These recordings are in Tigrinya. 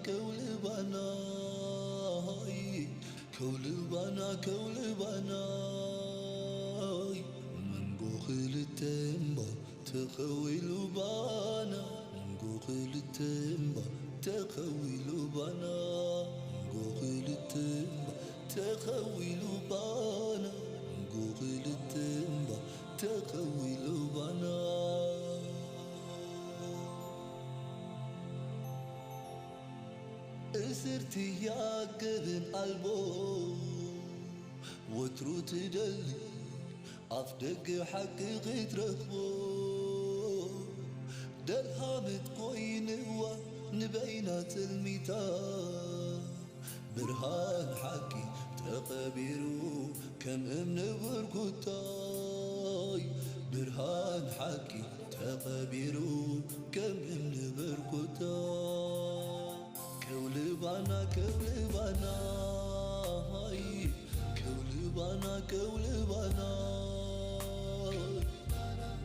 ከውልባናይ ከውልባና ከውልባናይ መንጎ ክልተ እምባ ተኸዊሉ ባና መንጎ ክልተ እምባ ተኸዊሉ ባና መንጎ ክልተ እምባ ተኸዊሉ ባና መንጎ ክልተ እምባ ተኸዊሉ ባና እስርቲ ያገብን ኣልቦ ወትሩ ትደሊ ኣፍ ደገ ሓቂ ክትረኽቦ ደልሃመት ኮይንዋ ንበይና ትልሚታ ብርሃን ሓቂ ተኸቢሩ ከም እምኒ ብርኩታይ ብርሃን ሓቂ ተኸቢሩ ከም እምኒ ብርኩታ ከውልባና ከውልባና ሃይ ከውልባና ከውልባና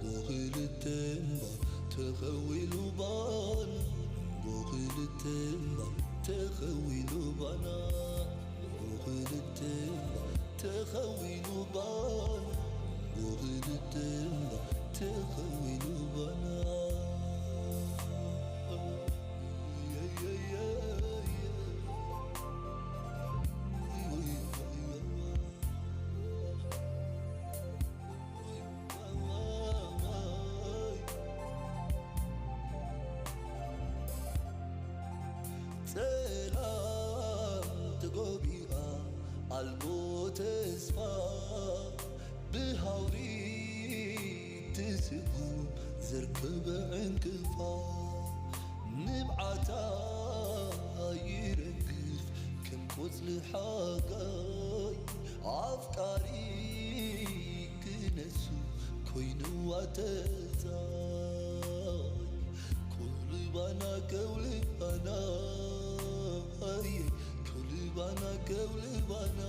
ጎኽልተ እምባ ተኸዊሉ ባና ጎኽልተ እምባ ተኸዊሉ ባና ጎኽልተ እምባ ተኸዊሉ ባና ጎኽልተ እምባ ተኸዊሉ ባና ጸላም ተጎቢኣ ኣልቦ ተስፋ ብሃውሪ ትስጉም ዘርከበ ዕንቅፋ ንብዓታ ይረግፍ ከም ቆጽሊ ሓጋይ ኣፍቃሪ ክነሱ ኮይንዋ ተጻይ ከውልባና ከውልባና ከውልባና ከውልባና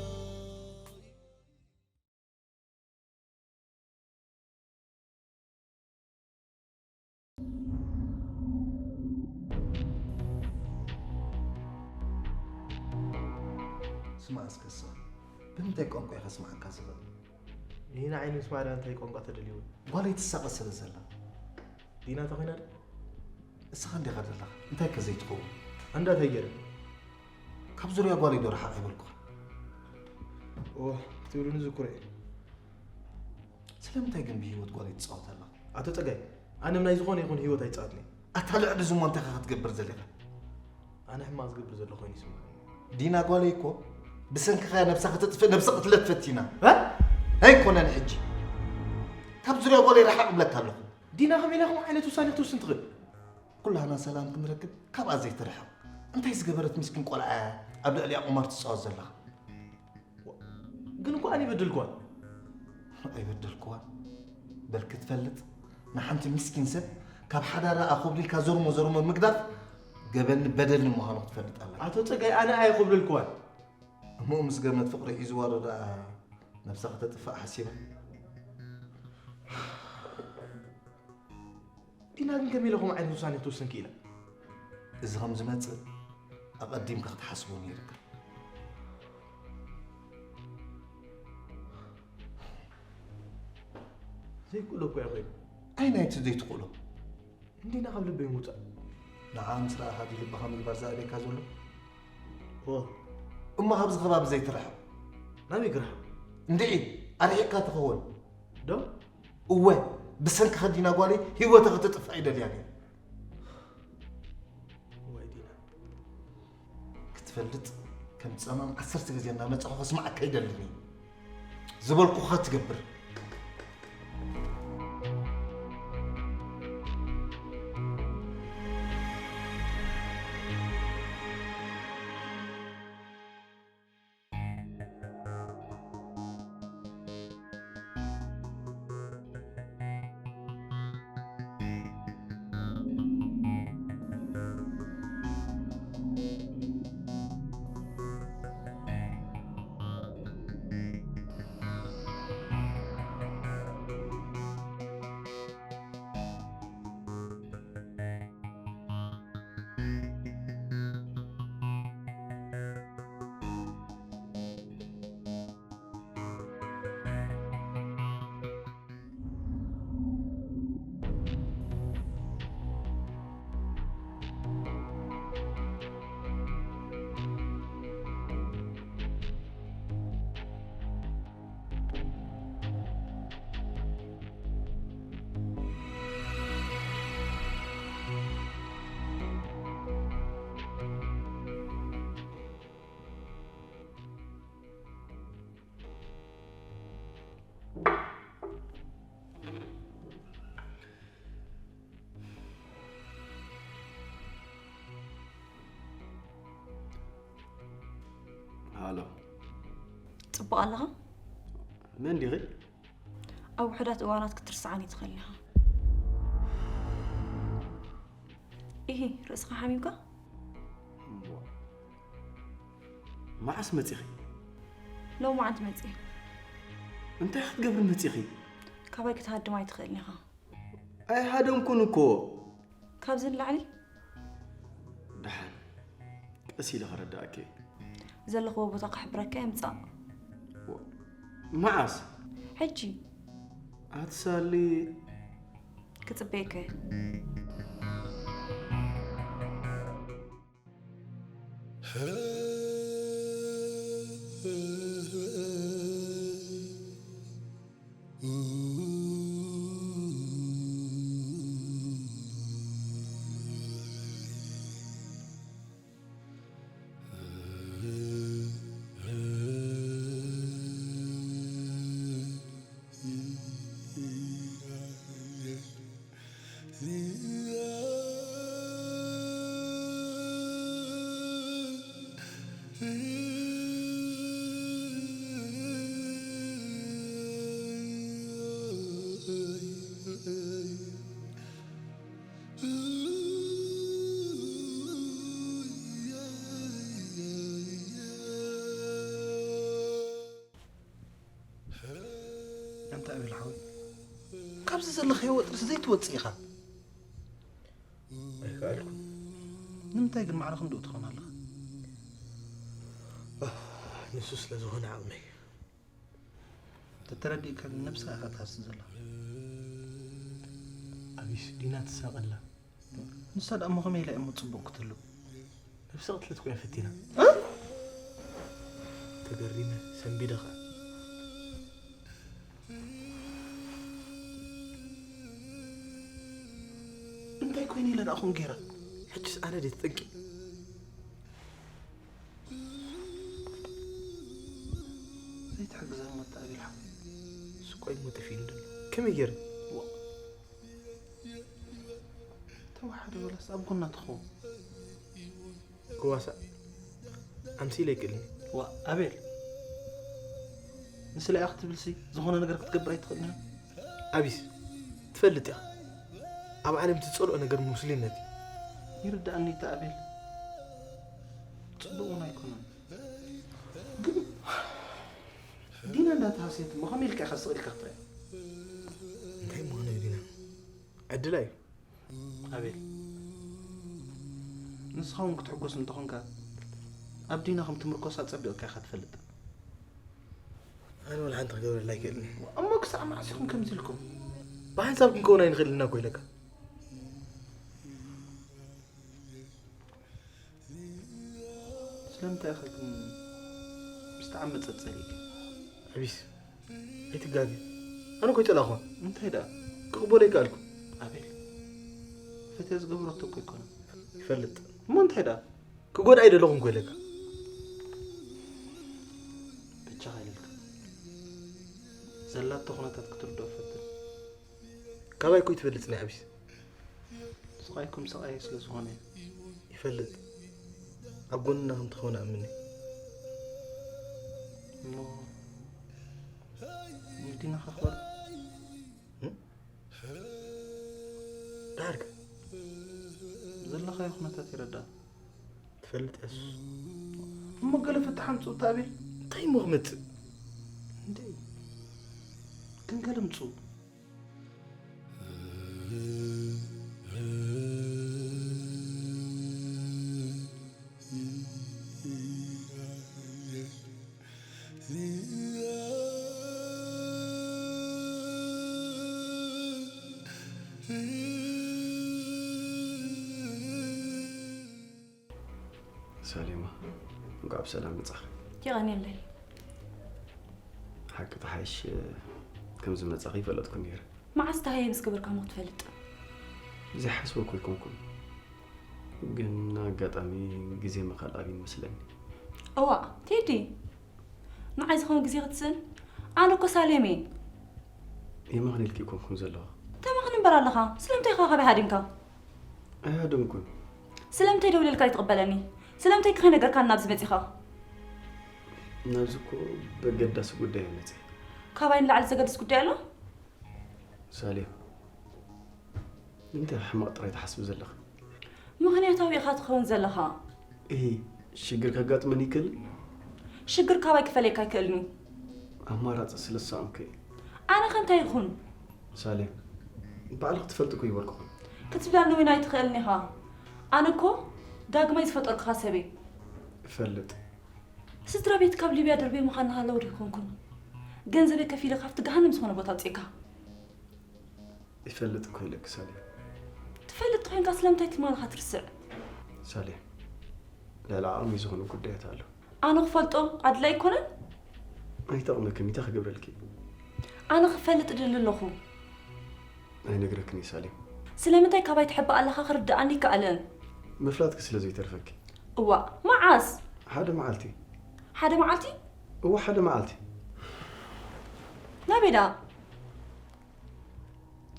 ስማዕ እስከ እሳ ብምንታይ ቋንቋ እየ ከስምዓካ ዝኽእል? ንሂና ዓይኒ ምስማዕ እንታይ ቋንቋ ተደልዩ? ጓለይ ትሳቐ ስለ ዘላ። ዲና ተኾይና ዶ? እስኻ እንዲኻ ዘለኻ እንታይ ከ ዘይትኸውን? ኣንዳ ተገይረ። ካብ ዙርያ ጓለይ ዶ ረሓቕ ኣይበልኩኻ? ኦ ክትብሉኒ ዝኩረ እየ። ስለምንታይ ግን ብህይወት ጓለይ ትጻወት ኣለኻ? ኣቶ ጸጋይ፣ ኣነ ናይ ዝኾነ ይኹን ህይወት ኣይጻወትኒ። ኣታ ልዕሊ ዝሞ እንታይ ኢኻ ክትገብር ዘሊኻ? ኣነ ሕማቕ ዝገብር ዘሎ ኮይኑ ይስምዓኒ። ዲና ጓለይ እኮ ብሰንክኻ እያ ነብሳ ክትጥፍእ ነብሲ ቅትለት ፈቲና። እ? ኣይኮነን ሕጂ። ካብ ዙርያ ጓለይ ርሓቕ እብለካ ኣለኹ። ዲና ከመይ ኢላ ከምኡ ዓይነት ውሳኔ ክትውስን ትኽእል? ኩላህና ሰላም ክንረክብ ካብኣ ዘይትርሕቕ። እንታይ ዝገበረት ሚስኪን ቆልዓ እያ ኣብ ልዕሊኣ ቁማር ትጻወት ዘለኻ? ግን እኮ ኣነ ኣይበደልክዋን። ኣይበደልክዋን በል ክትፈልጥ ንሓንቲ ሚስኪን ሰብ ካብ ሓዳራ ኣኾብሊልካ ዘርሞ ዘርሞ ምግዳፍ ገበንን በደልን ምዃኑ ክትፈልጥ ኣለካ። ኣቶ ጸጋይ ኣነ ኣየኾብለልክዋን። እሞ ምስ ገመድ ፍቕሪ ሒዝዋ ዶ ደኣ ነብሳ ከተጥፍእ ሓሲባ? ዲና ግን ከመይ ኢላ ከምኡ ዓይነት ውሳኔ ክትውስን ክኢላ? እዚ ከም ዝመጽእ ኣቐዲምካ ክትሓስቦ ነይርካ። ዘይክእሎ እኮ እያ ኮይኑ። ኣይ ናይቲ ዘይትኽእሎ። እንዲና ካብ ልበይ ምውጻእ። ንዓ ምስ ረኣኻ ድዩ ልብኻ ምግባር ዝኣበየካ ዘሎ? እሞ ካብዚ ከባቢ ዘይትርሕቕ። ናበይ ክርሕቕ? እንድዒ ኣርሒቕካ ትኸውን። ዶ? እወ ብሰንክኻ ዲና ጓለይ ህይወታ ክተጥፍእ ኣይደልያን እየ። እዋይ ዲና። ክትፈልጥ ከም ጸማም ዓሰርተ ግዜ እናመጻኹ ከስምዓካ ኣይደልን እየ። ዝበልኩኻ ትገብር። ኣለኻ? መን ዲኺ? ኣብ ውሑዳት እዋናት ክትርስዓኒ ትኽእል ኢኻ። ኢሂ፣ ርእስኻ ሓሚምካ? መዓስ መጺኺ? ሎማዓንቲ መጺእ። እንታይ ክትገብሪ መጺኺ? ካባይ ክትሃድም ኣይትኽእልን ኢኻ። ኣይሃደምኩን እኮ። ካብዚ ንላዕሊ ደሓን ቀስ ኢለ ከረዳእኪ። ዘለኽዎ ቦታ ክሕብረካ የምጻእ። መዓስ? ሕጂ ኣትሳሊ ክጽበየካ እየ። ኣንታ ኣቤል ሓወይ፣ ካብዚ ዘለኻዮ ወጥሪስ ዘይትወጽእ ኢኻ። ኣይከኣልኩን። ንምንታይ ግን ማዕረ ክንድኡ ትኾን ኣለኻ? ንሱ ስለ ዝኾነ ዓቕመይ። ተተረዲእካ ግን ነብስኻ ኢኻ ትሃሲ ዘለኻ። ኣቢስ ዲና ትሳቐላ። ንሳ ደኣ እሞ ከመይ ኢላ እሞ ጽቡቕ ክትህሉ? ነብሲ ቅትለት ኮይና ፈቲና። ተገሪመ ሰንቢደ ኸዓ። እንታይ ኮይነ ኢለ ደኣ ኹም ገይረ? ሕጅስ ኣነ ድየ ተጠንቂ? ዘይትሕግዘኒ እሞ ኣቤል ሓወይ። ስቆይ እሞ ጠፊእኒ ደሎ። ከመይ ገይረ? ተዋሓደ ወላስ ኣብ ጎና ትኸውን? ክዋሳእ ኣምሲለ ኣይክእልን። ዋ ኣቤል፣ ንስለ እያ ክትብልሲ ዝኾነ ነገር ክትገብር ኣይትኽእልን ኢኻ። ኣቢስ ትፈልጥ ኢኻ፣ ኣብ ዓለም ትጸልኦ ነገር ሙስሊምነት እዩ። ይርዳእኒ እቲ ኣቤል፣ ጽቡቕ እውን ኣይኮነን። ግን ዲና እንዳተሃስየት እሞ ከመይ ኢልካ ኢኻ ስቕ ኢልካ ክትሪኣ? እንታይ ምዃኑ እዩ ዲና? ዕድላ እዩ። ኣቤል፣ ንስኻ እውን ክትሕጎስ እንተኾንካ ኣብ ዲና ከም ትምርኮስ ኣጸቢቕካ ኢኻ ትፈልጥ። ኣነ ወላ ሓንቲ ክገብረላ ኣይክእልን። እሞ ክሳዕ መዓስ ኢኹም ከምዚ ኢልኩም? ብሓንሳብ ክንከውን ኣይንኽእልን ኢና እኮ ኢለካ። ስለምንታይ ኢኻ ግን ምስ ተዓመጸ ጸሊእካ? ኣቢስ ኣይትጋገ። ኣነ እኮ ይጸላእኹ። እንታይ ደኣ? ክቕበሎ ኣይከኣልኩ። ኣቤል፣ ፈትያ ዝገበረቶ እኮ ኣይኮነን። ይፈልጥ። እሞ እንታይ ደኣ? ክጎድኣ ኣይደለኹን እኮ ኢለካ። ብቻኻ ኢለልካ። ዘላቶ ኩነታት ክትርድኦ ፈትን። ካባይ እኮ ይትፈልጥ ናይ ኣቢስ። ስቓይኩም ስቓይ ስለ ዝኾነ። ይፈልጥ። ኣብ ጎንና ከም ትኸውን ኣምን እየ። እሞ ንዲና ከኽበር ዳርጋ ዘለኻዮ ኩነታት ይረዳእ። ትፈልጥ እያስ። እሞ ገለ ፍታሕ ኣምጽኡ ኣቤል። እንታይ እሞ ክመጽእ? እንዴ ግን ገለ ምጽኡ። ሳሌማ፣ እንኳዕ ብሰላም መጻኺ። የቐንየለይ። ሓቂ ተሓይሽ ከም ዝመጻኺ ይፈለጥኩ ነይረ። መዓስ ተሃየ ምስ ገበርካ እሞ ክትፈልጥ? ዘይሓስበኩ ኣይኮንኩን፣ ግን ኣጋጣሚ ግዜ ምኻል ኣብ ይመስለኒ። እዋእ ቴዲ፣ ንዓይ ዝኸውን ግዜ ክትስእን? ኣነ እኮ ሳሌም እየ። የማኽን ኢልኪ ኣይኮንኩን ዘለኹ። ተማኽን እምበር ኣለኻ። ስለምንታይ ኢኻ ካባይ ሃዲምካ? ኣይሃደምኩን። ስለምንታይ ደውለ ኢልካ ኣይትቕበለኒ? ስለምንታይ ከይነገርካኒ ናብዚ መጺኻ? ናብዚ እኮ በገዳሲ ጉዳይ እየ መፅእ። ካባይ ንላዕሊ ዘገድስ ጉዳይ ኣሎ? ሳሌም፣ ንምንታይ ሕማቕ ጥራይ ትሓስቢ ዘለኺ? ምኽንያታዊ ኢኻ ትኸውን ዘለኻ። እሂ፣ ሽግር ከጋጥመኒ ይክእል? ሽግር ካባይ ክፈልየካ ኣይክእልን እዩ። ኣማራፂ ስለ ዝሰኣንኩ እየ። ኣነ ከ እንታይ ይኹን? ሳሌም፣ ባዕልኺ ትፈልጢ እኮ ይበልኩኹ። ክትብለኒ እውን ኣይትኽእልን ኢኻ። ኣነ እኮ ዳግማይ ዝፈጠርኩኻ ሰብ እየ። እፈልጥ። ስድራ ቤት ካብ ሊብያ ደርበይ ምዃን እናሃለወ ዶ ይኾንኩን ገንዘበይ ከፊለ ካብቲ ገሃነም ዝኾነ ቦታ ኣውፅእካ? ይፈልጥ እኮ ኢለኪ ሳሌም። ትፈልጥ ኮይንካ ስለምንታይ ትማልኻ ትርስዕ? ሳሌም፣ ልዕሊ ዓቕሚ ዝኾነ ጉዳያት ኣሎ። ኣነ ክፈልጦ ኣድላይ ኣይኮነን? ኣይጠቕመክን፣ እንታይ ክገብረልኪ? ኣነ ክፈልጥ እደሊ ኣለኹ። ኣይነግረክን እየ ሳሌም። ስለምንታይ ካባይ ትሕባእ ኣለኻ ክርድኣኒ ይከኣለን። ምፍላጥኪ ስለ ዘይተርፈኪ። እዋ፣ መዓስ? ሓደ መዓልቲ። ሓደ መዓልቲ? እዋ፣ ሓደ መዓልቲ። ናበይ ደኣ?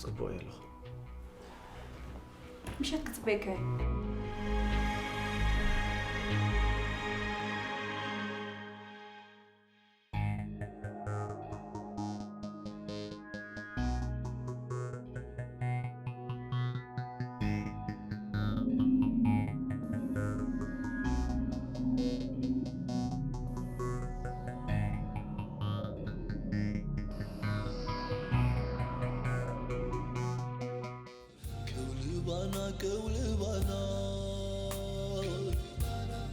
ጽቡቕ እየ ኣለኹ። ምሸት ክጽበየካ እየ። ከውልባና ከውልባና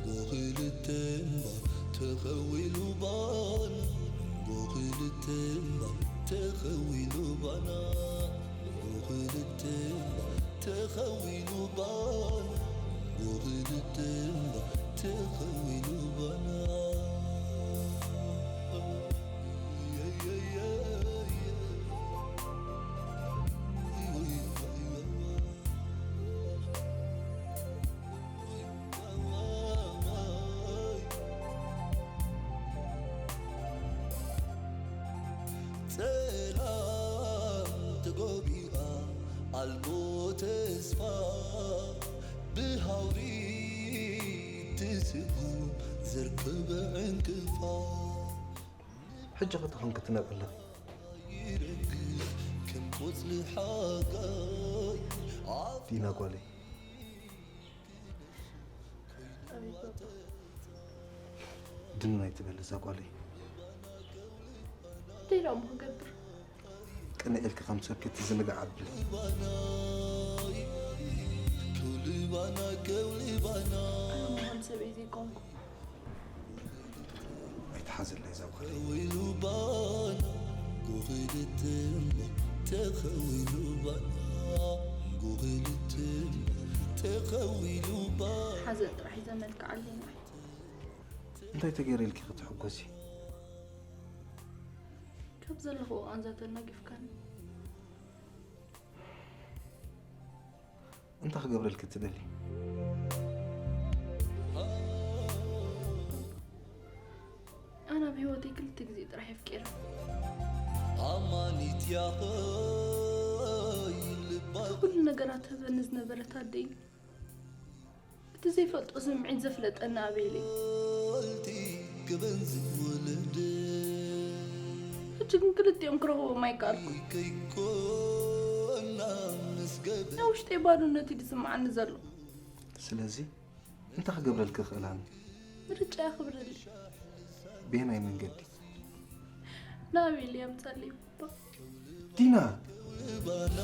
ጎኽልተ እምባ ተኸዊሉ ባና ጎኽልተ እምባ ተኸዊሉ ባና ጎኽልተ እምባ ተኸዊሉ ባና ጎኽልተ እምባ ተኸዊሉ ባና ጸላም ተጎቢኣ ኣልቦ ተስፋ ብሃውሪ ትስጉም ዘርከበ ዕንቅፋ ሕጂ ኸ ተኾንኪ ትነብዒ ኣለኺ? ይረግፍ ከም ቆጽሊ ሓጋይ ኣብ ዲና ጓለይ፣ ኣቤት ባባ። ድን ኣይትበል እዛ ጓለይ። እንታይ ደኣ እሞ ክገብር? ቅንዕ ኢልኪ ከም ሰብ ክትዝንጋዕ ኣብሊ። ከውልባና ከውልባና ኣነ እሞ ከም ሰበይ ዘይኮንኩ። ኣይትሓዘለይ እዛ ጓለይ። ተኸዊሉ ባና ጎኽልተ እምባ ተኸዊሉ ባና ጎኽልተ እምባ ተኸዊሉ ባና ሓዘን ጥራሕ እዩ ዘመልክዓለይ ንዓይ። እንታይ ተገይሩ ኢልኪ ክትሕጎሲ? ካብ ዘለኹዎ ቃንዛ ተናጊፍካኒ። እንታይ ክገብረልኪ ትደሊ? ኣነ ኣብ ህይወተይ ክልተ ግዜ ጥራሕ የፍቂረ። ኣማኒት ያኸይ ልባ ኩሉ ነገራት ትህበኒ ዝነበረት ኣደይ እቲ ዘይፈልጦ ስምዒት ዘፍለጠኒ ኣቤል እዩ። ወልቲ ገበን ዝወለደ ሕጂ ግን ክልቲኦም ክረኽቦም ኣይከኣልኩ። ከይኮና ምስ ገበን ኣብ ውሽጠይ ባዶነት እዩ ዝስምዓኒ ዘሎ። ስለዚ እንታይ ክገብረልኪ እኽእል ኣነ? ምርጫ የኽብረልይ። ብየናይ መንገዲ? ንኣቤል የምፀልይ ባባ። ዲና! ከውልባና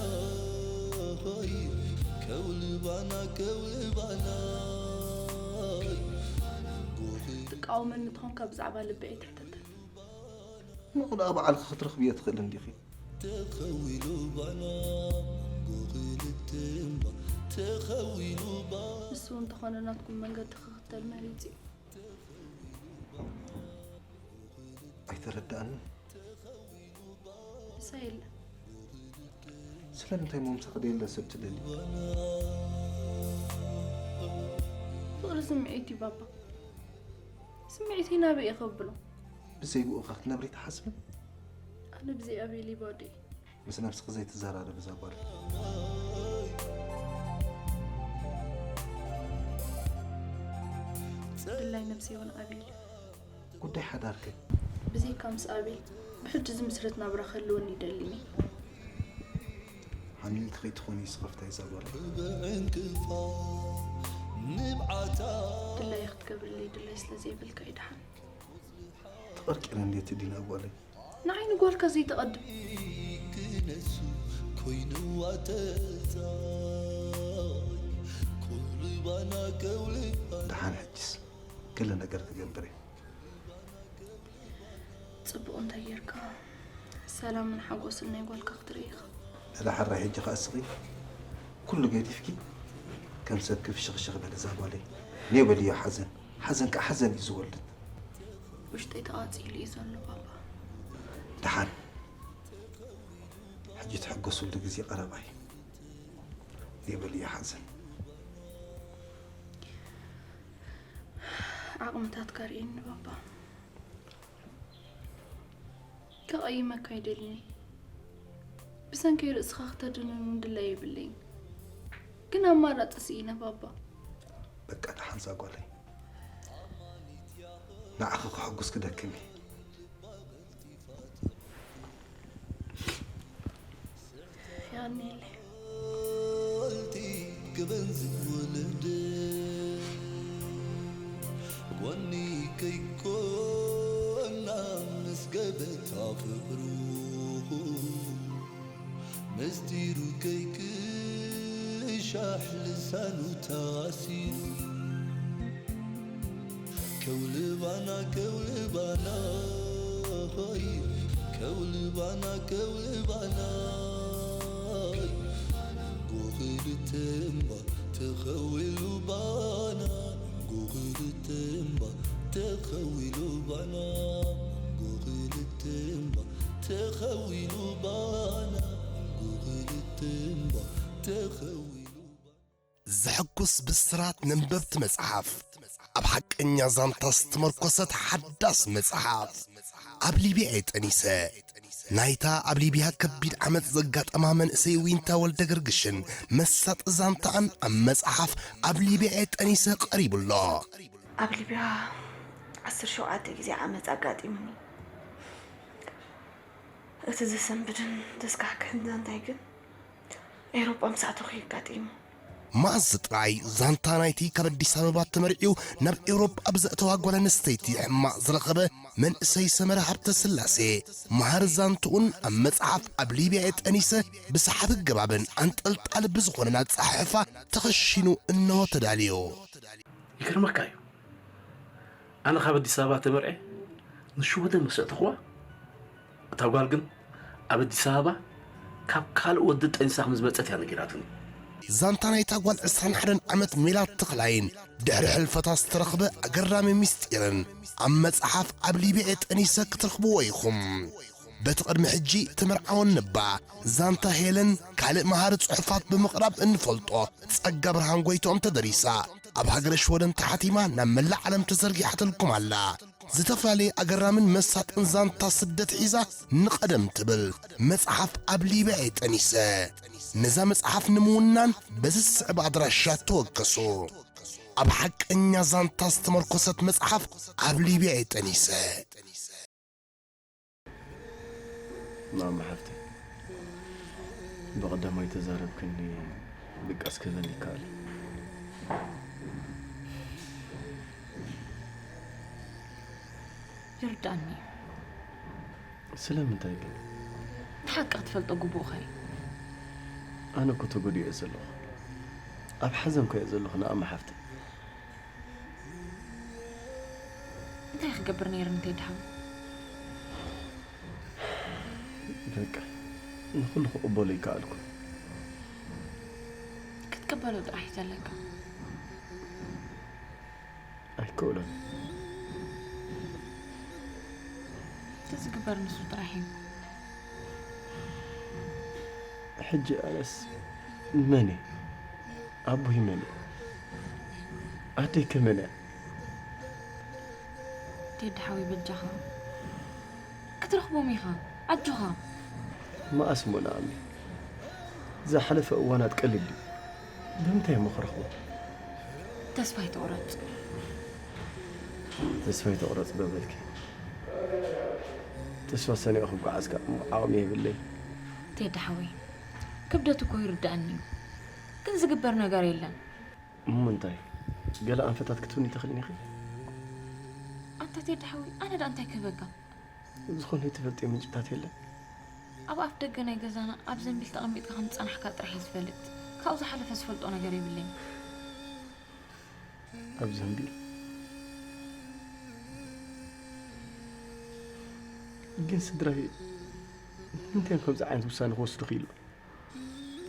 ኾይ ከውልባና ከውልባና ትቃወመኒ ተኾንካ ብዛዕባ ልቢ ኣይትሕተተኒ። ንቑልኣ ባዕልኺ ክትረኽብዮ ትኽእል እንዲኺ። ተኸዊሉ ባና ጎኽልተ እምባ ተኸዊሉ ባና ንሱ እውን እንተኾነ ናትኩም መንገዲ ክኽተል መሪጹ እዩ። ኣይተረዳእንን። ምሳይ የለን። ስለምንታይ ሞምሳ ክደየለ ሰብ ትደሊ? ፍቕሪ ስምዒት እዩ ባባ። ስምዒተይ ናበይ እየ ከብሎ? ብዘይ ብኡኻ ክትነብሪ ትሓስብን? ኣነ ብዘይ ኣቤል ይባዶ እየ። ምስ ነብስኺ ዘይትዘራረብ እዛ ጓል። ድላይ ነብሰይ እውን ኣቤል እዩ። ጉዳይ ሓዳርከ? ብዘይካ ምስ ኣቤል ብሕጂ ዝምስርት ናብራ ክህልወኒ ይደሊኒ። ሓሚምኪ ከይትኾኒ ስኸፍታ ይዛጓል። ድላይ ክትገብርለይ ድላይ ስለ ዘይብልካ ይድሓን። ተቐርቂረ እንዴት ዲና ጓለይ? ንዓይ ንጓልካ ዘይተቐድም። ክነሱ ኮይንዋ ተዛይ ኩልባና ከውልባ ደሓን ሕጅስ ገለ ነገር ክገብር እየ። ጽቡቕ እንተ ጌርካ ሰላምን ሓጎስን ናይ ጓልካ ክትርኢ ኢኻ። እላ ሕራይ ሕጂ ከኣ ስኺ ኩሉ ገዲፍኪ ከም ሰብ ክፍሽኽሽኽ በል እዛ ጓለይ። ኔው በልዮ ሓዘን። ሓዘን ከኣ ሓዘን እዩ ዝወልድ። ውሽጠይ ተቓጺሉ እዩ ዘሎ ባባ። ደሓን ሕጂ ትሕገሱሉ ግዜ ቀረባ እዩ። ኔው በልዮ ሓዘን። ዓቕምታትካ ርእየኒ ባባ። ከቐይመካ ኣይደልን። ብሰንከይ ርእስኻ ክተድንን ድላይ የብለይን። ግን ኣማራጺ ስኢነ ባባ። በቃ ደሓን ዛጓለይ ንዓኺ ክሕጉስ ክደክም እየ። የቐንየለይ። ወልቲ ክበን ዝወለደ ጎኒ ከይኮና ምስ ገበታ ፍቕሩ ምስጢሩ ከይክሻሕ ልሳኑ ታሲሩ ከውልባና ከውልባና ሆይ ከውልባና ከውልባና ጎኽልተምባ ተኸዊሉ ባና ጎኽልተምባ ተኸዊሉ ባና ጎኽልተምባ ተኸዊሉ ባና ጎኽልተምባ ተኸዊሉ ባና ዘሐጉስ ብስራት ነንበብቲ መጽሓፍ፣ ኣብ ሓቀኛ ዛንታ ዝተመርኮሰት ሓዳስ መጽሓፍ። ኣብ ሊብያ እየ ጠኒሰ። ናይታ ኣብ ሊብያ ከቢድ ዓመጽ ዘጋጠማ መንእሰይ ዊንታ ወልደገርግሽን መሳጢ ዛንታኣን ኣብ መጽሓፍ ኣብ ሊብያ እየ ጠኒሰ ቀሪቡ ኣሎ። ኣብ ሊብያ ዓሰርተ ሸውዓተ ግዜ ዓመጽ ኣጋጢሙኒ። እቲ ዘሰንብድን ዘስካሕክሕን ዛንታይ ግን ኤውሮጳ ምስ ኣተኹ እዩ ኣጋጢሙ። መኣዝ ጥራይ ዛንታ ናይቲ ካብ ኣዲስ ኣበባ ተመርዕዩ ናብ ኤውሮጳ ብዘእተዋ ጓል ኣንስተይቲ ሕማቕ ዝረኸበ መንእሰይ ሰመረ ሃብተስላሴ መሃር ዛንትኡን ኣብ መጽሓፍ ኣብ ሊብያ እየ ጠኒሰ ብሰሓቢ ኣገባብን ኣንጠልጣሊ ብዝኾነን ኣጸሓሕፋ ተኸሺኑ እንሆ ተዳልዩ። ይገርመካ እዩ ኣነ ካብ ኣዲስ ኣበባ ተመርዐ ንሽወደን ምስ ኣእተኽዋ እታ ጓል ግን ኣብ ኣዲስ ኣበባ ካብ ካልእ ወዲ ጠኒሳ ከም ዝመጸት እያ ነጊራትኒ። ዛንታ ናይታ ጓል ዕስራን ሓደን ዓመት ሜላት ተኽላይን ድሕሪ ሕልፈታ ዝተረኽበ ኣገራሚ ምስጢርን ኣብ መጽሓፍ ኣብ ሊብያ እየ ጠኒሰ ክትረኽብዎ ኢኹም። በቲ ቅድሚ ሕጂ ተመርዓወን ነባ ዛንታ ሄለን ካልእ መሃሪ ጽሑፋት ብምቕራብ እንፈልጦ ጸጋ ብርሃን ጎይትኦም ተደሪሳ ኣብ ሃገረ ሽወደን ተሓቲማ ናብ መላእ ዓለም ተዘርጊሓትልኩም ኣላ። ዝተፈላለየ ኣገራምን መሳጥን ዛንታ ስደት ሒዛ ንቐደም ትብል መጽሓፍ ኣብ ሊብያ እየ ጠኒሰ። ነዛ መጽሓፍ ንምውናን በዚ ዝስዕብ ኣድራሻ ተወከሱ። ኣብ ሓቀኛ ዛንታ ዝተመርኮሰት መጽሓፍ ኣብ ሊብያ እየ ጠኒሰ። ማማ ሓፍተይ ብቐዳማይ ተዛረብክኒ ድቃስ ክህበኒ ይከኣል። ይርዳእኒ እዩ። ስለምንታይ ግን? እቲ ሓቂ ክትፈልጦ ግቡእኻ እዩ። ኣነ እኮ ተጎዲኡ እየ ዘለኹ። ኣብ ሓዘን እኮ እየ ዘለኹ ንኣማ ሓፍተይ። እንታይ ክገብር ነይርኒ ቴዲ ሓው? በቃ ንኹሉ ክቕበሎ ይከኣልኩ። ክትቅበሎ ጥራሕ እዩ ዘለካ። ኣይክእሎን። እቲ ዝግበር ንሱ ጥራሕ እዩ። ሕጂ ኣነስ መን እየ? ኣቦይ መን እዩ? ኣደይ ከ መን እያ? ቴዲ ሓወይ በጃኻ ክትረኽቦም ኢኻ ኣጆኻ። መኣስ እሞ ንኣሚ ዝሓለፈ እዋናት ቀሊል ድዩ? ብምንታይ እሞ ክረኽቦ? ተስፋ ኣይትቑረጽ። ተስፋ ይተቑረጽ ዶ በልኪ? ተስፋ ሰኒቑ ክጓዓዝ ከኣ እሞ ዓቕሚ የብለይ። ቴዲ ሓወይ፣ ክብደት እኮ ይርዳእኒ እዩ፣ ግን ዝግበር ነገር የለን። እሞ እንታይ? ገለ ኣንፈታት ክትብኒ ትኽእልን ኢኺ። ኣንታ ቴዲ ሓወይ፣ ኣነ ደኣ እንታይ ክህበካ? ዝኾነ ትፈልጥዮ ምንጭታት የለን? ኣብ ኣፍ ደገ ናይ ገዛና ኣብ ዘንቢል ተቐሚጥካ ከም ዝጸናሕካ ጥራሕ እየ ዝፈልጥ። ካብኡ ዝሓለፈ ዝፈልጦ ነገር የብለይን። ኣብ ዘንቢል? ግን ስድራይ ንምንታይ እዮም ከምዚ ዓይነት ውሳነ ክወስዱ ክኢሉ?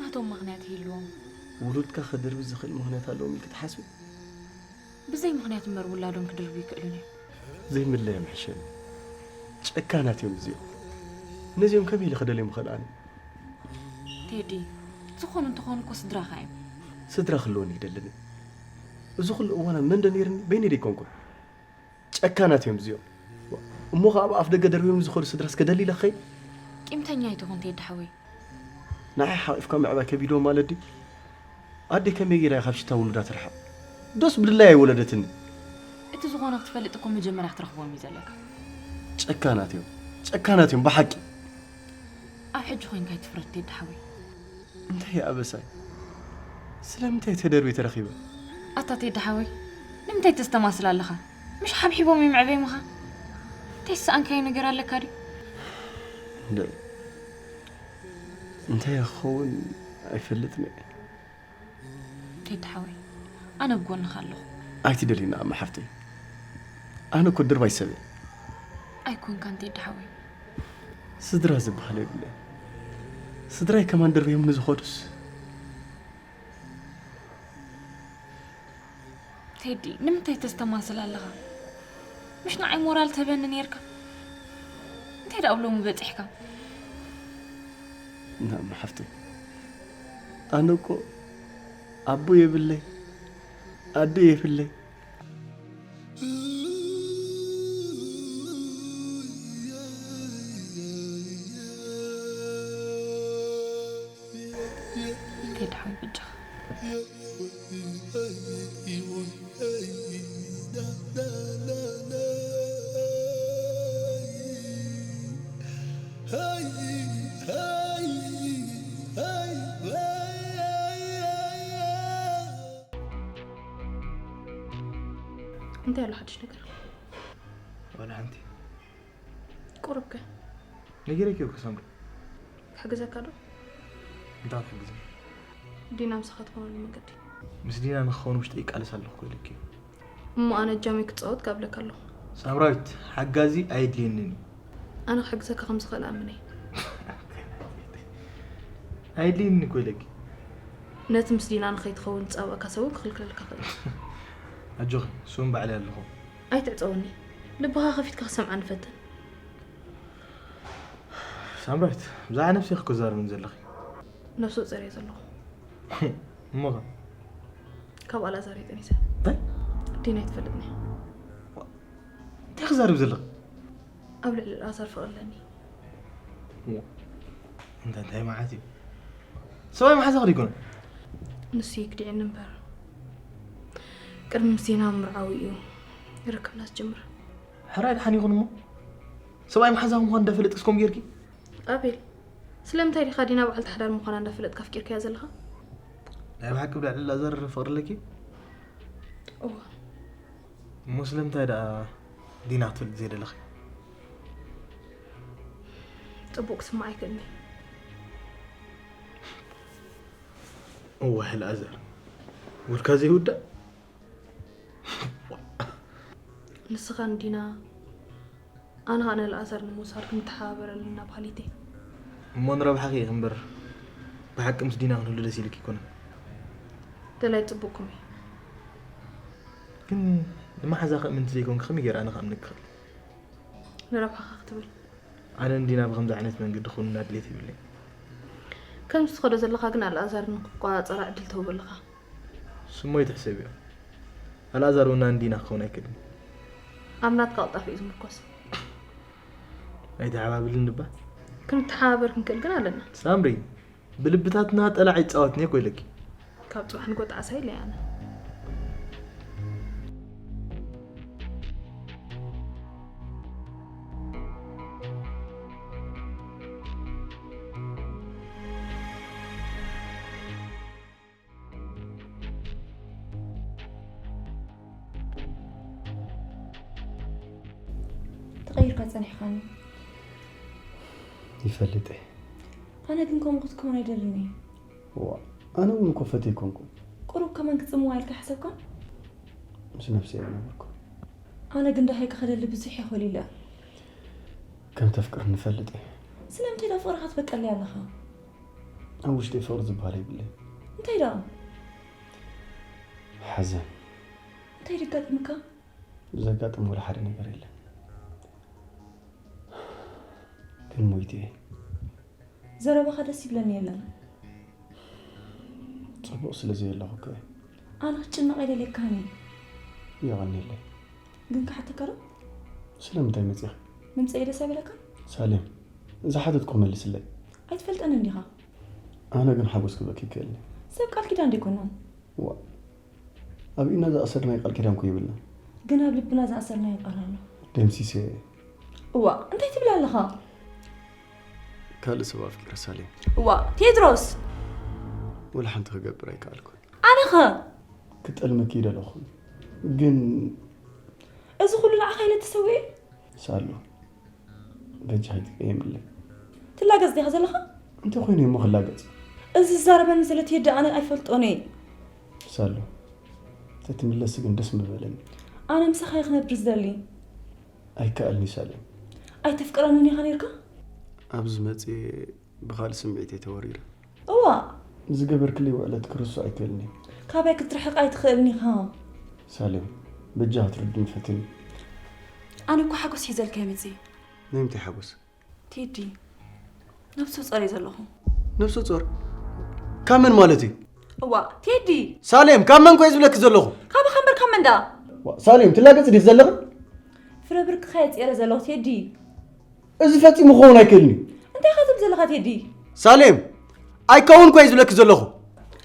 ናቶም ምኽንያት ይህልዎም። ውሉድካ ክድርቢ ዝኽእል ምኽንያት ኣለዎም ኢልኪ ትሓስቢ? ብዘይ ምኽንያት እምበር ውላዶም ክድርቡ ይክእሉን እዮም። ዘይምለዮም ሕሸኒ። ጨካናት እዮም እዚኦም። ነዚኦም ከመይ ኢለ ክደልዮም እኽእል ኣነ? ቴዲ፣ ዝኾኑ እንተኾኑ እኮ ስድራኻ እዮም። ስድራ ክህልወኒ ይደልን። እዚ ኩሉ እዋና መን ዶ ነይርኒ? በይነይ ዶ ኣይኮንኩን? ጨካናት እዮም እዚኦም። እሞ ኸዓ ኣብ ኣፍ ደገ ደርብዮም ዝኸዱ ስድራስ ክደሊ ኢለ ክኸይድ? ቂምተኛ ኣይትኹን ቴዲ ሓወይ። ንዓይ ሓቂፍካ ምዕባይ ከቢድዎ ማለት ድዩ? ኣደይ ከመይ ገይራ እያ ካብ ሽታ ውሉዳ ትርሓቕ? ዶስ ብድላይ ኣይወለደትኒ? እቲ ዝኾነ ክትፈልጥ እኮ መጀመርያ ክትረኽቦም እዩ ዘለካ። ጨካናት እዮም። ጨካናት እዮም ብሓቂ። ኣብ ሕጂ ኮይንካ ኣይትፍረድ ቴዲ ሓወይ። እንታይ እዩ ኣበሳይ? ስለምንታይ ተደርብየ ተረኺበ? ኣታ ቴዲ ሓወይ፣ ንምንታይ ተስተማስል ኣለኻ? ምሽ ሓብሒቦም እዮም ዕበይ ምኻ? እንታይ ዝሰኣንካዮ ነገር ኣለካ ድዩ? እንደ እንታይ ክኸውን ኣይፈልጥን እየ። ቴዲ ሓወይ፣ ኣነ ኣብ ጎንኻ ኣለኹ። ኣይትደልይና እማ ሓፍተይ። ኣነ እኮ ድርባይ ሰብ እየ። ኣይኮንካን ቴዲ ሓወይ። ስድራ ዝበሃል የብለይ። ስድራይ ከማን ድርብዮም ንዝኸዱስ ቴዲ፣ ንምንታይ ተስተማስል ኣለኻ? ምሽ ንዓይ ሞራል ተበኒ ነይርካ? እንታይ ደኣ ኣብ ሎሚ በጺሕካ? ናም ሓፍተይ፣ ኣነ እኮ ኣቦ የብለይ፣ ኣደ የብለይ። ቴዲ ሓወይ በጃኻ። እንታይ ኣሎ ሓድሽ ነገር? ዋላ ሓንቲ። ቁሩብ ከ? ነጊረኪ እኮ ሳምሪ። ክሕግዘካ ዶ? እንታይ ክትሕግዝኒ? ዲና ምሳኻ ትኾነሉ መንገዲ። ምስ ዲና ንክኸውን ውሽጠይ ይቃለስ ኣለኹ እኮ ኢለኪ እዩ። እሞ ኣነ እጃመይ ክጻወት ጋብለካ ኣለኹ። ሳምራዊት፣ ሓጋዚ ኣየድልየንን እዩ። ኣነ ክሕግዘካ ከም ዝኽእል ኣምነይ። ኣየድልየንን እኮ ኢለኪ። ነቲ ምስ ዲና ንኸይትኸውን ዝጻብኣካ ሰብ እውን ክኽልክለልካ ክእል። ኣጆኺ፣ ስውን ባዕለይ ኣለኹ። ኣይትዕጸወኒ። ልብኻ ከፊትካ ክሰምዓ ንፈትን። ሳምራዊት፣ ብዛዕባ ነብሰይ ክዛረብን ዘለኺ። ነፍሲ ወጸር እየ ዘለኹ። እሞኸ? ካብ ኣልኣዛር እየ ጠኒሰ። እንታይ? ዲና ኣይትፈልጥኒ። እንታይ ክዛረብ ዘለኺ? ኣብ ልዕሊ ኣልኣዛር ፍቕሪ ኣለኒ። እንታይ እንታይ መዓት እዩ? ሰብኣይ መሓዛ ክዲ ይኮነ? ንሱ ይክድዕኒ እምበር ቅድሚ ምስ ዲና ምርዓዊ እዩ ርክብና ዝጅምር። ሕራይ ድሓን ይኹን እሞ ሰብኣይ መሓዛ ምዃን እንዳፈለጥክስ ከምኡ ጌርኪ? ኣቤል፣ ስለምንታይ ዲኻ ዲና በዓልቲ ሓዳር ምዃና እንዳፈለጥካ ኣፍቂርካያ ዘለኻ? ናይ ብሓቂ ብልዕሊ ኣልኣዛር ፍቕሪ ኣለኪ? እወ። እሞ ስለምንታይ ደኣ ዲና ክትፈልጥ ዘይደለኺ? ጽቡቕ ክስማዕ ኣይክእልኒ። እወ ኣልኣዛር፣ ውልካ ዘይውዳእ? ንስኻ ንዲና ኣነ ኸኣ ንኣልኣዛር ንምውሳድ ክንተሓባበር ኣለና በሃሊት እየ። እሞ ንረብሓኺ ኢኺ እምበር ብሓቂ ምስ ዲና ክንህሉ ደስ ኢልኪ ኣይኮነን። ደላይ ጽቡቕኩም እዩ። ግን ንመሓዛኺ እምንቲ ዘይኮንኪ ከመይ ገይረ ኣነ ክኣምነኪ ክኽእል? ንረብሓኻ ክትብል። ኣነ ንዲና ብኸምዚ ዓይነት መንገዲ ክውንና ድሌት የብለይን። ከምዚ ትኸዶ ዘለኻ ግን ኣልኣዛር ንክቆጻጸራ ዕድል ትህቦ ኣለኻ። ስሞ ይትሕሰብዮ። ኣልኣዛር እውን ንዲና ክኸውን ኣይክእልን። ኣብ ናትካ ቅልጣፈ እዩ ዝምርኮስ። ኣይተሓባብልን እባ። ክንተሓባበር ክንክእል ግን ኣለና። ሳምሪ፣ ብልብታትና ጠላዕ ይጻወትኒ እኮ ኢለኪ። ካብ ጽባሕ ንጎ ጣዕሳ ኢለ ኣነ። ተቐይርካ ጸኒሕካኒ። ይፈልጥ እየ። ኣነ ግን ከምኡ ክትከውን ኣይደልን እየ። ዋ ኣነ እውን እኮ ፈትየ ኣይኮንኩን። ቁሩብ ከማን ክጽምዋ ኢልካ ሓሰብካ? ምስ ነብሰይ እየ ነበርኩ። ኣነ ግን ደሃይ ክኸደሊ ብዙሕ እየ ኮሊለ። ከም ተፍቅር ንፈልጥ እየ። ስለምንታይ ዳ ፍቕርኻ ትበቀለይ ኣለኻ? ኣብ ውሽጠይ ፍቕሪ ዝበሃል የብለይ። እንታይ ደኣ? ሓዘን። እንታይ ደጋጥምካ? ዘጋጥም ወላ ሓደ ነገር የለን። ግን ሞይተ እየ። ዘረባኻ ደስ ይብለኒ የለን። ጽቡቕ ስለ ዘየለኹ እኮ እየ። ኣነ ክትጭነቕ ኣይደልየካን እየ። የቐንየለይ። ግን ክሓተካ ዶ? ስለምንታይ መጺኻ? ምምጸይ ደስ ኣይበለካ? ሳሌም፣ ዝሓተትኩ መልስለይ። ኣይትፈልጠን እንዲኻ። ኣነ ግን ሓጎስ ክበኪ ይክእልኒ። ሰብ ቃል ኪዳን ደይኮናን። ዋ ኣብ ኢና ዝኣሰርናዮ ቃል ኪዳን ኮ ይብልና። ግን ኣብ ልብና ዝኣሰርናዮ ቃል ኣሎ። ደምሲሰ። እዋ እንታይ ትብል ኣለኻ? ካልእ ሰብ ኣፍቂረ ሳሌም። እዋ ቴድሮስ። ወላ ሓንቲ ክገብር ኣይከኣልኩን። ኣነኸ? ክጠልመኪ ይደለኹን ግን እዚ ኩሉ ንዓኻ ኢለ ተሰዊኤ? ሳሉ በጃ ኣይትቀየምለይ። ትላገጽ ዲኻ ዘለኻ? እንታይ ኮይነ እሞ ክላገጽ? እዚ ዝዛረበኒ ዘሎ ቴዲ ኣነ ኣይፈልጦን እየ። ሳሉ ተትምለሲ ግን ደስ ምበለኒ። ኣነ ምሳኻ እየ ክነብር ዝደሊ። ኣይከኣልኒ ሳሌም። ኣይተፍቅረንን ኢኻ ነርካ? ኣብዚ መጽየ ብኻልእ ስምዒት እየ ተወሪረ። እዋ ዝገበርክለይ ውዕለት ክርስዖ ኣይክእልን እየ። ካባይ ክትርሕቕ ኣይትኽእልን ኢኻ። ሳሌም በጃ ክትርድኒ ፈትኒ። ኣነ እኮ ሓጎስ ሒዘልካ እየ መጽየ። ናይ ምንታይ ሓጎስ? ቴዲ ነብሱ ጸሪ ዘለኹ። ነብሱ ጾር ካብ መን ማለት እዩ? እዋ ቴዲ ሳሌም ካብ መን ኮየ ዝብለኪ ዘለኹ? ካባኻ እምበር ካብ መን ደኣ? ዋ፣ ሳሌም ትላገጽ ዲኽ ዘለኺ? ፍረ ብርቅኻ እየ ጸረ ዘለኹ ቴዲ። እዚ ፈጺሙ ክኸውን ኣይክእልን እዩ። እንታይ ኢኻ ትብል ዘለኻ ቴዲ? ሳሌም ኣይከውን ኮየ ዝብለኪ ዘለኹ።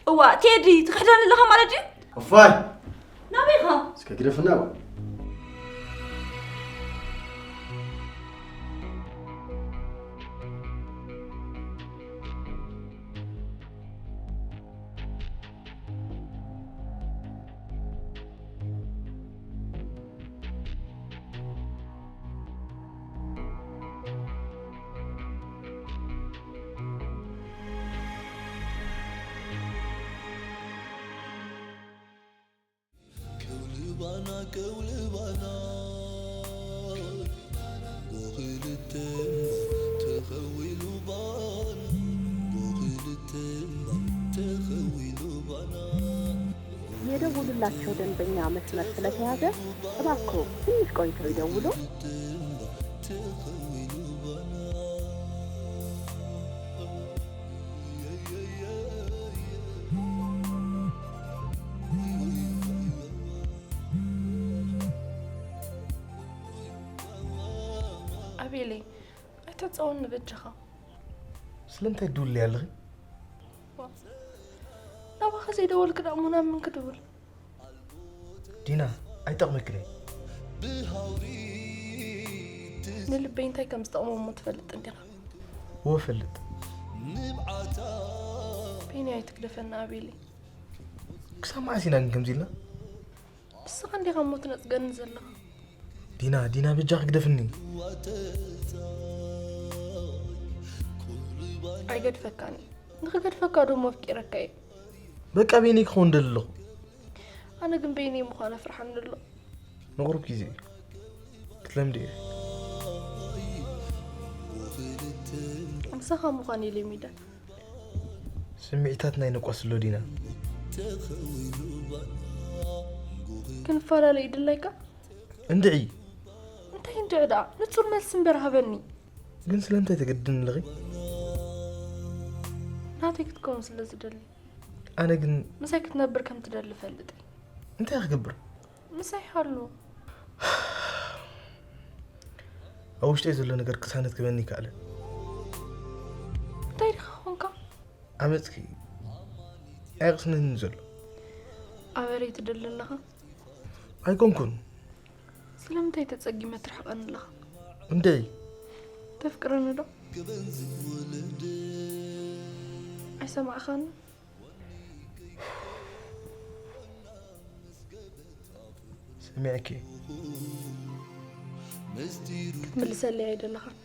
እዋ ቴዲ ትኽሕደኒ ኣለኻ ማለት ድዩ? እፋይ ናበይ ኢኻ? እስከ ግደፍና። ከውልባና ከውልባና ጎኽልተ ተኸዊሉ ባና ጎኽልተ ተኸዊሉ ባና የደውሉላቸው ደንበኛ መስመር ስለተያዘ እባክዎ ትንሽ ቆይተው ይደውሉ። ኣቤለይ ኣይተጻወኒ በጃኻ። ስለምንታይ ትድውልለይ ኣለኺ? ናባኻ ዘይደወልክ ደኣ እሞ ናብ መን ክድውል? ዲና ኣይጠቕመክን እየ። ንልበይ እንታይ ከም ዝጠቕሞ እሞ ትፈልጥ እንዲኻ። እወ እፈልጥ። በይነይ ኣይትግደፈኒ ኣቤለይ። ክሳብ መዓስ ኢና ግን ከምዚ ኢልና? ንስኻ እንዲኻ እሞ ትነጽገኒ ዘለኻ። ዲና ዲና በጃኺ ግደፍኒ። ኣይገድፈካን እየ። ንኽገድፈካ ዶ እሞ ኣፍቂረካ እየ። በቃ በይነይ ክኸውን ደሊ ኣለኹ። ኣነ ግን በይነይ ምዃን ኣፍርሓኒ ኣሎ። ንቑሩብ ግዜ እዩ ክትለምዲ እየ። ምሳኻ ምዃን እየ ለሚደ። ስምዒታት ናይ ነቋስሎ ዲና። ክንፈላለ ይድላይካ? እንድዒ። እንታይ እንድዒ ደኣ? ንጹር መልሲ እምበር ሃበኒ። ግን ስለምንታይ ተገድድኒ ኣለኺ? ናተይ ክትከውን ስለ ዝደሊ። ኣነ ግን ምሳይ ክትነብር ከም ትደሊ ፈልጥ። እንታይ ክገብር? ምሳይ ሃሉ። ኣብ ውሽጠይ ዘሎ ነገር ቅሳነት ክበኒ ይከኣለ። እንታይ ዲኻ ኾንካ? ዓመፅኪ ኣየቕስነኒ ዘሎ። ኣበረይ ትደሊ ኣለኻ? ኣይኮንኩን። ስለምንታይ ተጸጊመ ትርሕቐኒ ኣለኻ? እንታይ? ተፍቅረኒ ዶ? ኣይሰማዕኻኒ? ሰሚዐኪ። ክትምልሰለይ ኣይደለኻን።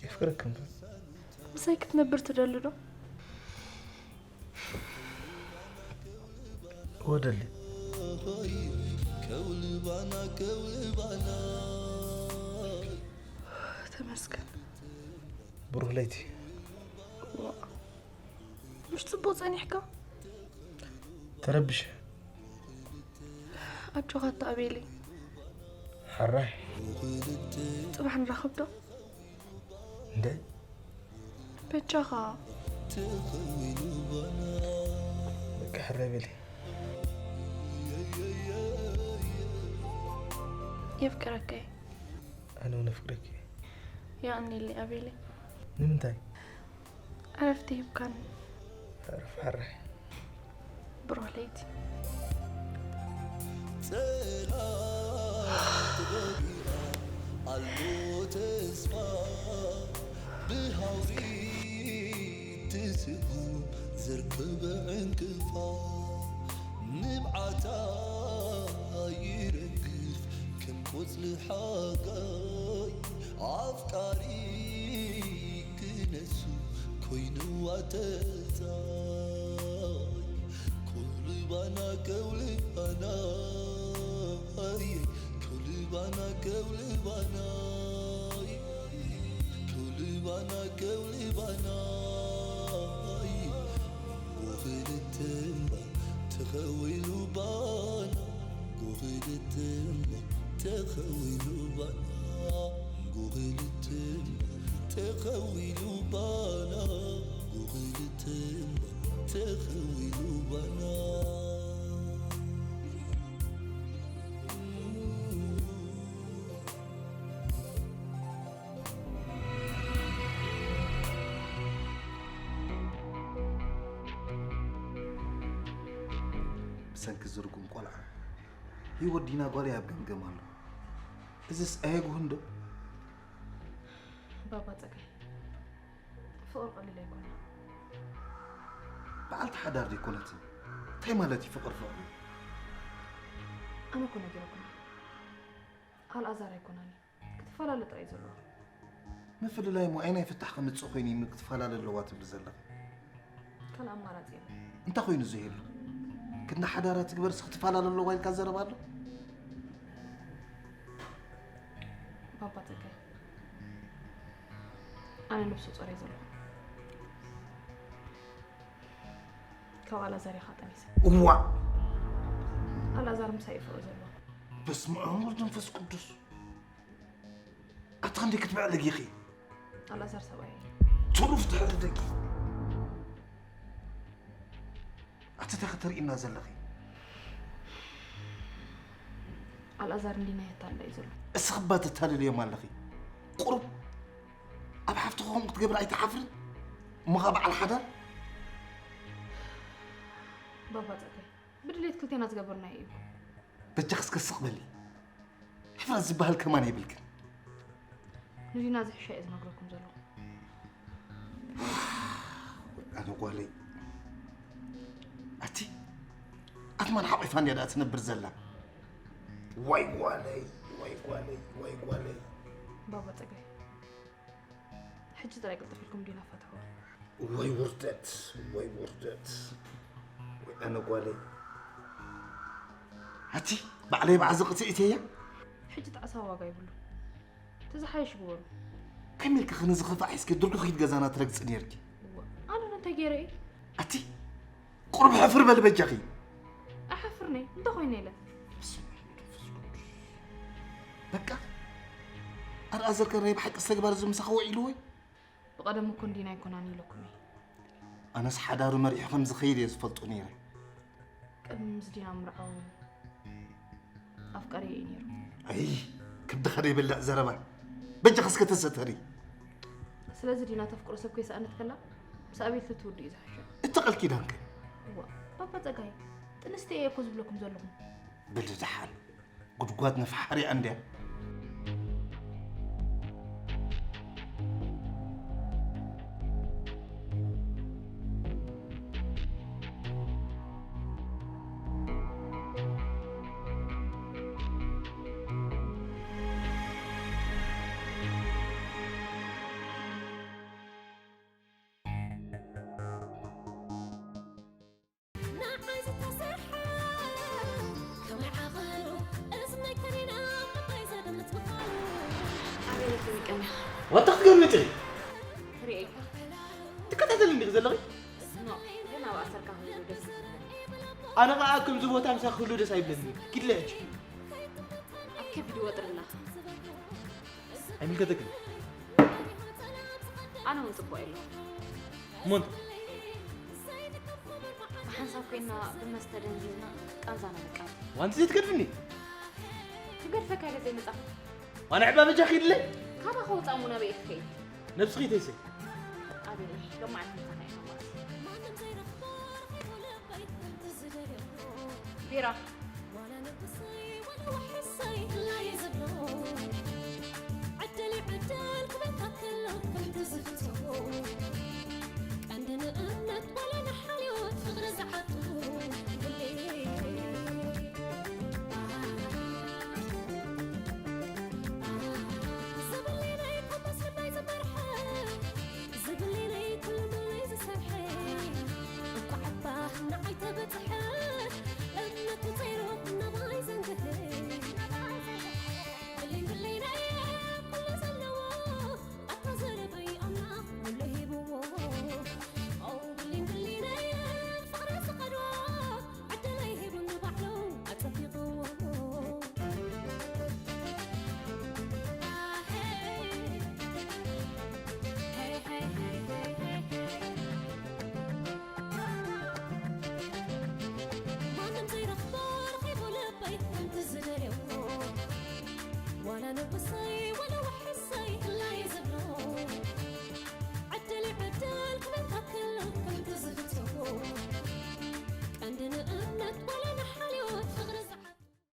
የፍቅረክ እምበር። ምሳይ ክትነብር ትደሊ ዶ? እወደሊ። ተመስገን። ብሩህ ለይቲ። ምሽ ጽቡቕ ጸኒሕካ? ተረብሽ። ኣጆኻ ኣታ ኣቤለይ። ሓራይ። ጽባሕ ንራኸብ ዶ? እንደ በጃኻ። በቃ ሕራይ በሊ። የፍቅረካ እየ። ኣነ እውን ኣፍቅረኪ እየ። የቐንየለይ ኣቤለይ። ንምንታይ? ዕረፍቲ ሂብካኒ። ዕረፍ ሓራይ። ብሩህ ለይቲ። ኣሎ ተስፋ ብሃውሪ ትስጉም ዘርክበ ዕንቅፋ ንብዓታ ይረግፍ ከም ቆጽሊ ሓጋይ ኣፍቃሪ ክነሱ ኮይኑ ኣተታይ ኮልባና ከውልባና ኣየ ከውልባና ከውልባና ከውልባና ከውልባና ኣየ ጎኽልትምባ ተኸዊሉ ባና ጎኽልትምባ ተኸዊሉ ባና ጎኽልትምባ ተኸዊሉ ባና ጎኽልትምባ ተኸዊሉ ባና ብሰንኪ ዝርጉም ቆልዓ ህይወት ዲና ጓለይ ኣብ ገምገም ኣሎ። እዝስ ኣየጉህን ዶ? ባባ ጸጋይ፣ ፍቕሪ ቀሊል ኣይኮነን። በዓልቲ ሓዳር ዘይኮነትን እንታይ ማለት እዩ ፍቕሪ ፍቕሪ? ኣነ እኮ ነጊረኩም፣ ኣልኣዛር ኣይኮናን ክትፈላለ ጥራይ እዩ ዘለዎ። ምፍልላይ እሞ ኣይናይ ፍታሕ ከምፅእ ኮይኑ እዩ ክትፈላለ ኣለዋ ትብል ዘለኻ? ካልእ ኣማራፂ የለን። እንታይ ኮይኑ ዘይህሉ? ክንዲ ሓዳራ ትግበርስ ክትፈላለ ኣለዋ ኢልካ ዘረባ ኣሎ? ባባ ጸጋይ፣ ኣነ ነብሰ ጾር እየ ዘለኹ። ካብ ኣልኣዛር እየ ከዓ ጠኒሰ። እዋ! ኣልኣዛር ምሳይ እዩ ፍቕሪ ዘለዎ። በስመ ኣብ ወወልድ መንፈስ ቅዱስ። ኣታ ክንደይ ክትብዕልጊ ኢኺ? ኣልኣዛር ሰብኣይ እዩ። ትሩፍ ድሕሪ ደቂ። ኣቲ እንታይ ከተርእይና ዘለኺ? ኣልኣዛር እንዲና የታልላ እዩ ዘሎ። እስኺ እባ ተታልልዮም ኣለኺ። ቁሩብ ኣብ ሓፍትኺ ከምኡ ክትገብሪ ኣይትሓፍርን? እሞ ኸዓ በዓል ሓዳር? ባባ ጸጋይ፣ ብድሌት ክልቴና ዝገበርናዮ እዩ። በጃኺ እስከ ስቕ በሊ። ሕፍረት ዝበሃል ከማን የብልክን። ንዲና ዝሕሻ እየ ዝነግረኩም ዘለኹ። ኣነ ጓለይ ኣቲ ኣትማን ሓቒፋ እንድያ ደኣ ትነብር ዘላ። ዋይ ጓለይ፣ ዋይ ጓለይ፣ ዋይ ጓለይ። ባባ ጸጋይ፣ ሕጂ ጥራይ ቅልጥፍ ኢልኩም ዲና ፈትሕዎ። ወይ ውርደት፣ ወይ ውርደት። ወይ ኣነ ጓለይ ኣቲ ባዕለይ ብዓዘቕቲ እትያ። ሕጂ ጣዕሳ ዋጋ ይብሉ። እቲ ዝሓይሽ ግበሩ። ከመይ ኢልኪ ከ ነዚ ኸፋ ሒዝኪ ድርጉ ኺድ ገዛና ትረግጺ ነይርኪ? እዋ፣ ኣነ እንታይ ገይረ እየ? ኣቲ ቁሩብ ሕፍር በሊ በጃኺ። ኣይሓፍርኒ፣ እንታይ ኮይነ ኢለ? በቃ ኣልኣዘር ከ ናይ ብሓቂ ዝተግባር እዚ ምሳኺ ውዒሉ ወይ? ብቐደም እኮ እንዲና ኣይኮናን ኢለኩም እየ። ኣነስ ሓዳሩ መሪሑ ከም ዝኸይድ እየ ዝፈልጦ ነይረ። ቅድሚ ምስ ዲና ምርዓው ኣፍቃሪ እዩ ነይሩ። ኣይ፣ ከብድኻ ዘይበልዕ ዘረባ። በጃኻ እስከ ተሰተሪ። ስለዚ ዲና ተፍቅሮ ሰብ ከይሰኣነት ከላ ምስ ኣቤል ትትውድኡ እዩ ዝሓሸ። እቲ ቃል ኪዳንከ? እዋ፣ ባባ ጸጋይ፣ ጥንስቲ እየ እኮ ዝብለኩም ዘለኹም። በሊ ደሓን። ጉድጓድ ነፋሓሪኣ እንድያ። ዋታ ክትገርሚ ጥሪ ክርእየካ ትከታተል እንዲክ ዘለኺ ኖ ግን ኣብ ኣሰርካ ክህሉ ደስ ይብለኒ። ኣነ ከዓ ከምዚ ቦታ ምሳ ክህሉ ደስ ኣይብለኒ። ኪድለ ሕጂ ኣብ ከቢድ ወጥሪ ኣለኻ። ኣይምልከተክን። ኣነ እውን ፅቡቅ የለኹ። ሞንት ብሓንሳብ ኮይና ብመስተ ደንዚዝና ቃንዛና ንቃል። ዋንቲ ዘይትገድፍኒ ክገድፈካ ኢለ ዘይመፃኹ። ዋና ዕባ በጃ ኪድለ ካባኻ ውፃእ እሞ ናበይ እየ ክኸይድ? ነብስኺ ተይሰ ኣቤለይ ሎማዓንቲ ምሳኻ ኢኻ ማለት። ቢራ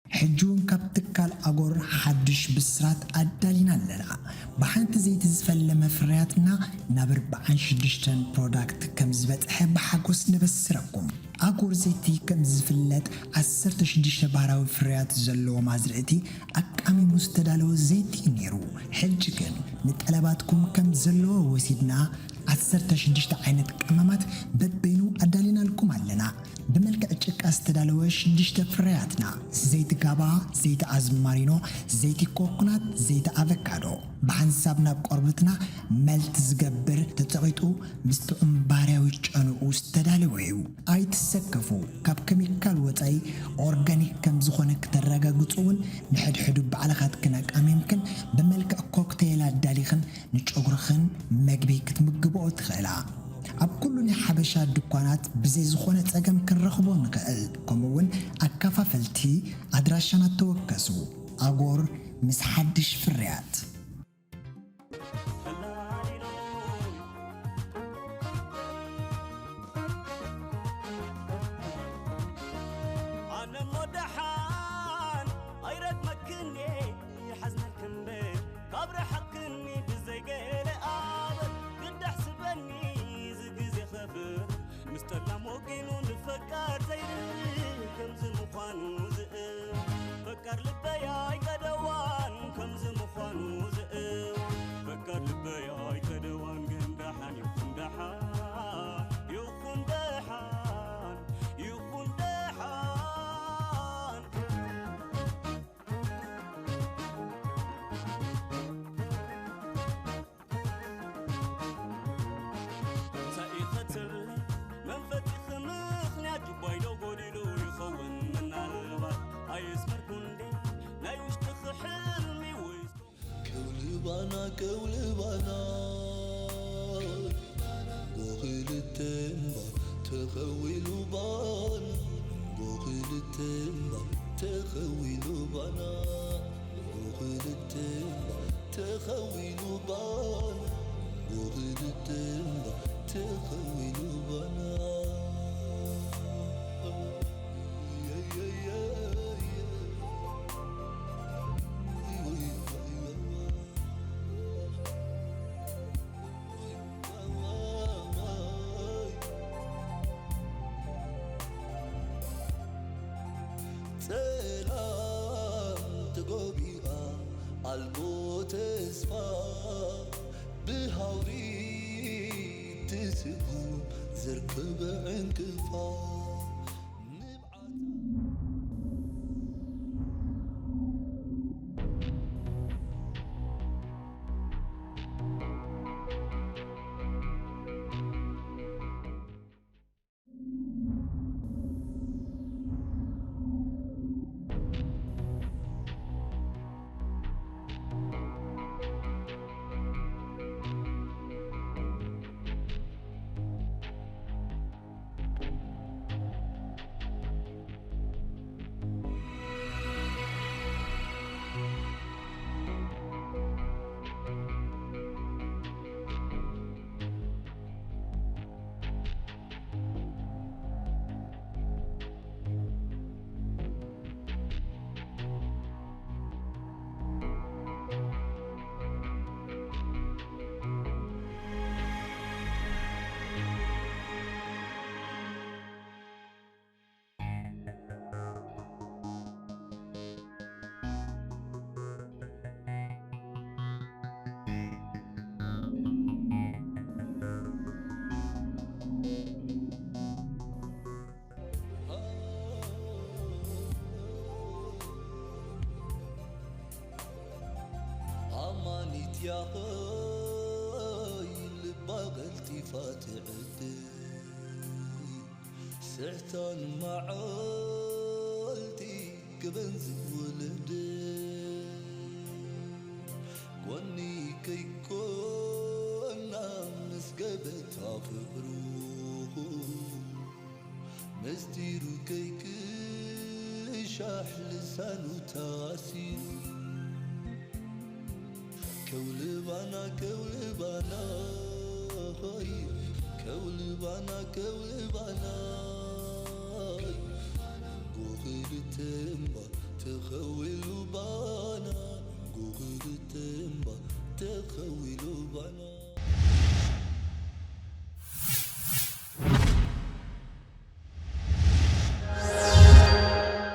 ሕጂ እውን ካብ ትካል ኣጎር ሓድሽ ብስራት ኣዳሊና ኣለና። ብሓንቲ ዘይቲ ዝፈለመ ፍርያትና ናብ ኣርብዓን ሽዱሽተን ፕሮዳክት ከም ዝበፅሐ ብሓጎስ ነበስረኩም። ኣጎር ዘይቲ ከም ዝፍለጥ ዓሰርተ ሽዱሽተ ባህራዊ ፍርያት ዘለዎ ማዝርእቲ ኣቃሚሙ ዝተዳለወ ዘይቲ እዩ ነይሩ። ሕጂ ግን ንጠለባትኩም ከም ዘለዎ ወሲድና ዓሰርተ ሽዱሽተ ዓይነት ቀመማት በበይኑ ኣዳሊናልኩም ኣለና። ብመልክዕ ጭቃ ዝተዳለወ ሽዱሽተ ፍርያትና፣ ዘይቲ ጋባ፣ ዘይቲ ኣዝማሪኖ፣ ዘይቲ ኮኮናት፣ ዘይቲ ኣቨካዶ፣ ብሓንሳብ ናብ ቆርበትና መልት ዝገብር፣ ተጸቒጡ ምስ ጥዑም ባህርያዊ ጨንኡ ዝተዳለወ እዩ። ኣይትሰከፉ፣ ካብ ኬሚካል ወጻኢ ኦርጋኒክ ከም ዝኾነ ክተረጋግጹ እውን ንሕድሕዱ ባዕልኻትክን ኣቃሚምክን ብመልክዕ ኮክቴል ኣዳሊኽን ንጨጉርኽን መግቢ ክትምግብኦ ትኽእላ። ኣብ ኩሉ ናይ ሓበሻ ድኳናት ብዘይ ዝኾነ ጸገም ክንረኽቦ ንኽእል። ከምኡ እውን ኣከፋፈልቲ ኣድራሻና ተወከሱ። ኣጎር ምስ ሓድሽ ፍርያት። ኣነሞ ደሓን ኣይረግመክን እየ ይሓዝነልክምበር ካብ ረሓቅክኒ ብዘይገለ ኣበር ግዳሕ ስበኒ እዚ ግዜ ኸፍር ምስ ጠላም ወጊኑ ንፈቃር ዘይርህ ከምዚ ምዃኑ ዝእ ፈቃር ልበይ ኣይከደዋን ከምዚ ምዃኑ ዝእው ፈቃር ልበይ ኣይከደዋን ግን ደሓን ይኹን ደሓን ይኹን ደሓን ይኹን ደሓን እንታይ ኢኸ ትብል መን ፈቲኺ ምኽንያት ጅባይ ዶ ጎዲሉ ይኸውን ምናልባት ኣየስመርኩ እንዴ ናይ ውሽጥኺ ሕልሚ ወይስ ከውልባና ከውልባና ጎኽልተ እምባ ተኸዊሉ ባና ጎኽልተ እምባ ተኸዊሉ ባና ጎኽልተ እምባ ተኸዊሉ ባና ጎኽልተ እምባ ተኸዊሉ ባና ጸላም ተጎቢኣ ኣልቦ ተስፋ ብሃውሪ ትስጉም ዘርከበ ዕንቅፋ ንብዓታ ኾይ ልባ ቀልጢፋ ትዕድል ስሕታን መዓልቲ ክበን ዝውልድ ጎኒ ከይኮና ምስ ገበታ ፍቅሩ ምስጢሩ ከይክሻሕ ልሳኑ ታሲሩ ከውልባና ከውልባና ኾይ ከውልባና ከውልባና